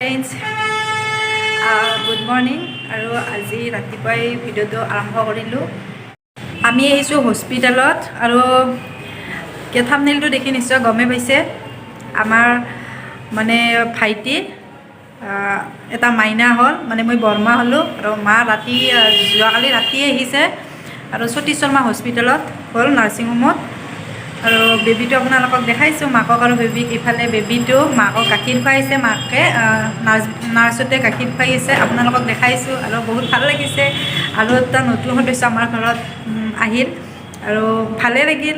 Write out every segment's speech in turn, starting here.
Friends, good morning. আৰু আজি ৰাতিপুৱাই ভিডিঅ'টো আৰম্ভ কৰিলোঁ। আমি আহিছোঁ হস্পিটেলত আৰু থামনেইলটো দেখি নিশ্চয় গমেই পাইছে। আমাৰ মানে ভাইটি এটা মাইনা হ'ল, মানে মই বৰমা হ'লোঁ। আৰু মা ৰাতি যোৱাকালি ৰাতিয়ে আহিছে আৰু সতীশ শৰ্মা হস্পিটেলত হ'ল, নাৰ্ছিং হোমত। আৰু বেবীটো আপোনালোকক দেখাইছোঁ, মাকক আৰু বেবীক। ইফালে বেবীটো মাকক গাখীৰ খুৱাইছে, মাকে নাৰ্ছতে গাখীৰ খুৱাই আছে, আপোনালোকক দেখাইছোঁ। আৰু বহুত ভাল লাগিছে। আৰু এটা নতুন সদস্য আমাৰ ঘৰত আহিল আৰু ভালে লাগিল।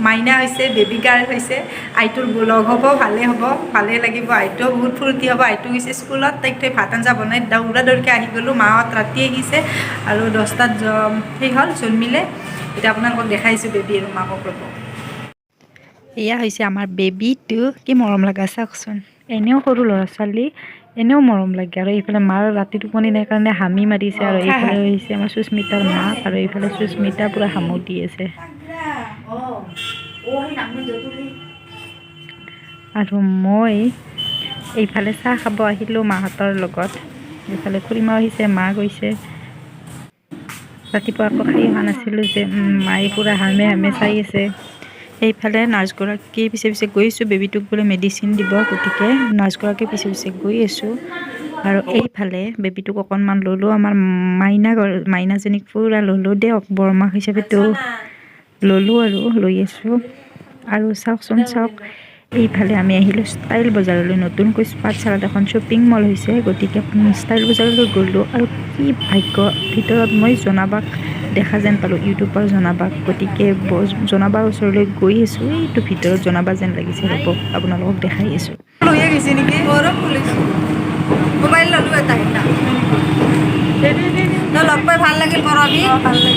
মাইনা হৈছে, বেবী গাৰ্ল হৈছে। আইটোৰ লগ হ'ব, ভালেই হ'ব, ভালেই লাগিব। আইটোও বহুত ফূৰ্তি হ'ব। আইটো গৈছে স্কুলত, তাইক থৈ ভাত আঞ্জা বনাই দৌৰা দৌৰিকৈ আহি গ'লোঁ। মাহঁত ৰাতি আহিছে আৰু 10টাত সেই হ'ল, জন্মিলে। এতিয়া আপোনালোকক দেখাইছোঁ বেবী আৰু মাকক, ৰ'ব। এয়া হৈছে আমাৰ বেবীটো। কি মৰম লগা চাওকচোন। এনেও সৰু ল'ৰা ছোৱালী এনেও মৰম লাগে। আৰু এইফালে মাৰ ৰাতি টোপনি নাই কাৰণে হামি মাৰিছে। আৰু এইফালে হৈছে আমাৰ সুস্মিতাৰ মাক আৰু এইফালে সুস্মিতা পূৰা হামু দি আছে। আৰু মই এইফালে চাহ খাব আহিলোঁ মাহঁতৰ লগত। এইফালে খুৰীমা আহিছে, মা গৈছে। ৰাতিপুৱা আকৌ খাই অহা নাছিলোঁ যে মায়ে পূৰা হামে হামে চাই আছে। এইফালে নাৰ্ছগৰাকী পিছে পিছে গৈ আছোঁ। বেবীটোক বোলে মেডিচিন দিব, গতিকে নাৰ্ছগৰাকীৰ পিছে পিছে গৈ আছোঁ। আৰু এইফালে বেবীটোক অকণমান ল'লোঁ, আমাৰ মাইনা মাইনাজনীক পূৰা ল'লোঁ দিয়ক। বৰমাক হিচাপেতো ল'লোঁ আৰু লৈ আছোঁ। আৰু চাওকচোন চাওক, এইফালে আমি আহিলোঁ ষ্টাইল বজাৰলৈ। নতুনকৈ পাঠশালাত এখন শ্বপিং মল হৈছে, গতিকে ষ্টাইল বজাৰলৈ গ'লোঁ। আৰু কি ভাগ্য, ভিতৰত মই জনাবাক দেখা যেন পালোঁ, ইউটিউবাৰ জনাবাক। গতিকে জনাবাৰ ওচৰলৈ গৈ আছোঁ। এইটো ভিতৰত জনাবা যেন লাগিছে, ৰ'ব, আপোনালোকক দেখাই আছোঁ। লৈয়ে গৈছে নেকি? মোবাইল ল'লো এটা সেইদিনা। তই লগ পাই ভাল লাগিল কৰবি।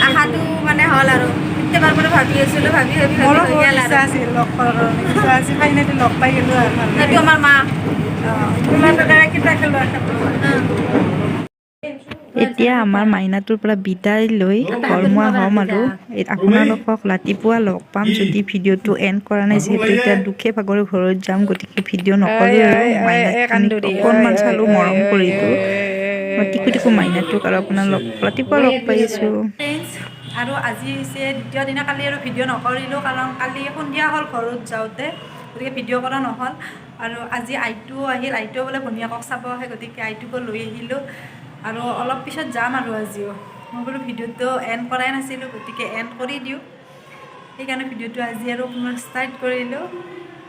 আশাটো মানে হ'ল আৰু কেতিয়াবাৰ পৰা ভাবি আছিলো, ভাবি ভাবি ভাবি মোৰো হৈ বহুত গ'ল। ইচ্ছা আৰু আছিল লগ কৰাৰ কাৰণে, কিন্তু আজি ফাইনেলি লগ পাই গ'লো আৰু ভাল। সেইটো আমাৰ মা। তোমাৰ কিবা খেলো। এতিয়া আমাৰ মাইনাটোৰ পৰা বিদায় লৈ ঘৰমুৱা হ'ম। আৰু আপোনালোকক ৰাতিপুৱা লগ পাম। যদি ভিডিঅ'টো এণ্ড কৰা নাই, যিহেতু এতিয়া দুখে ভাগৰে ঘৰত যাম, গতিকে ভিডিঅ' নকৰোঁ। আৰু মাইনাজনীক অকণমান চালোঁ, মৰম কৰিলোঁ টিকু টিকু মাইনাটোক। আৰু আপোনালোক ৰাতিপুৱা লগ পাইছোঁ। আৰু আজি হৈছে দ্বিতীয় দিনা। কালি আৰু ভিডিঅ' নকৰিলোঁ, কাৰণ কালি সন্ধিয়া হ'ল ঘৰত যাওঁতে, গতিকে ভিডিঅ' কৰা নহ'ল। আৰু আজি আইটোও আহিল। আইটোও বোলে ভনীয়েকক চাব আহে, গতিকে আইটোকো লৈ আহিলোঁ। আৰু অলপ পিছত যাম। আৰু আজিও মই বোলো ভিডিঅ'টো এণ্ড কৰাই নাছিলোঁ, গতিকে এণ্ড কৰি দিওঁ। সেইকাৰণে ভিডিঅ'টো আজি আৰু পুনৰ ষ্টাৰ্ট কৰিলোঁ।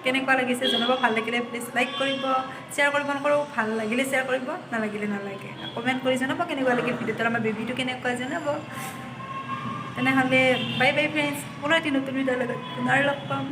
কেনেকুৱা লাগিছে জনাব। ভাল লাগিলে প্লিজ লাইক কৰিব, শ্বেয়াৰ কৰিব নকৰোঁ। ভাল লাগিলে শ্বেয়াৰ কৰিব, নালাগিলে নালাগে। কমেণ্ট কৰি জনাব কেনেকুৱা লাগিল ভিডিঅ'টো, আমাৰ বেবীটো কেনেকুৱা জনাব। তেনেহ'লে বাই বাই ফ্ৰেণ্ডছ, পুনৰ এটি নতুন ভিডিঅ'ৰ লগত পুনৰ লগ পাম।